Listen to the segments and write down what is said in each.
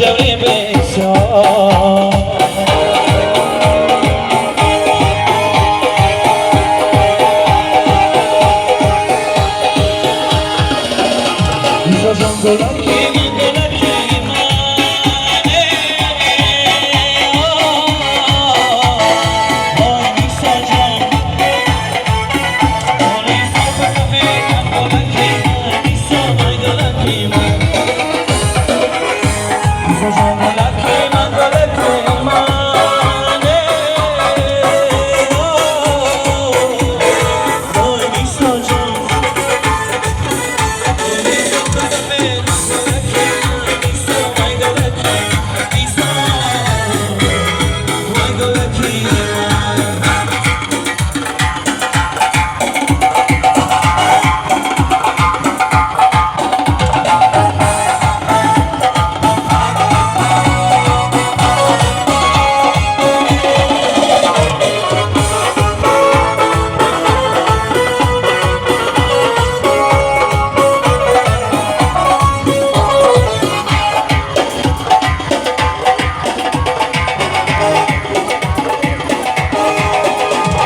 جوری بسیار میسا جان گلکی من گلکی من وای میسا جان گلی سرخ سفید من گلکی من میسا وای گلکی من میسا جان گلکی من گلکی من وای میسا جان گلی سرخ سفید من گلکی من میسا وای گلکی میسا وای گلکی من.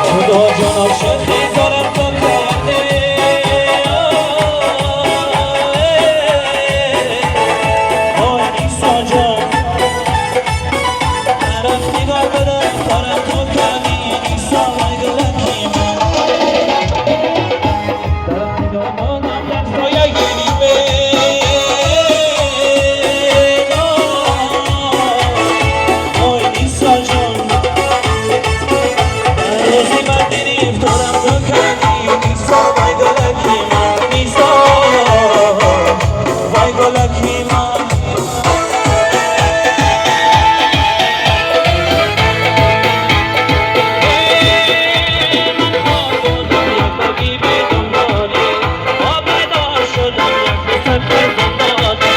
خدا جان عاشقی دارم تو کرده وای میسا جان طرف نگاه بدم کارم تو کردی میسا وای گلکی من طرف نگاه دادم در سایه گریبه وای میسا جان روزی من گرفتارم تو کردی میسا وای گلکی من میسا وای گلکی من. من خواب بودم یک برگی به دنبالی بیدار شدم یک پسر خیزان دادی.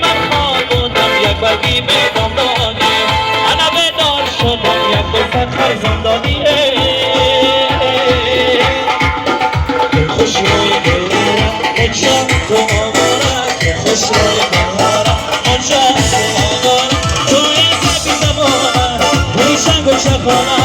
من خواب بودم یک برگی به دنبالی انا بیدار شدم یک پسر خیزان دادی. خوش روی گلارم مجا تو آوارم خوش روی گلارم مجا تو آوارم توی زبی زبانم توی شنگ و شفانم.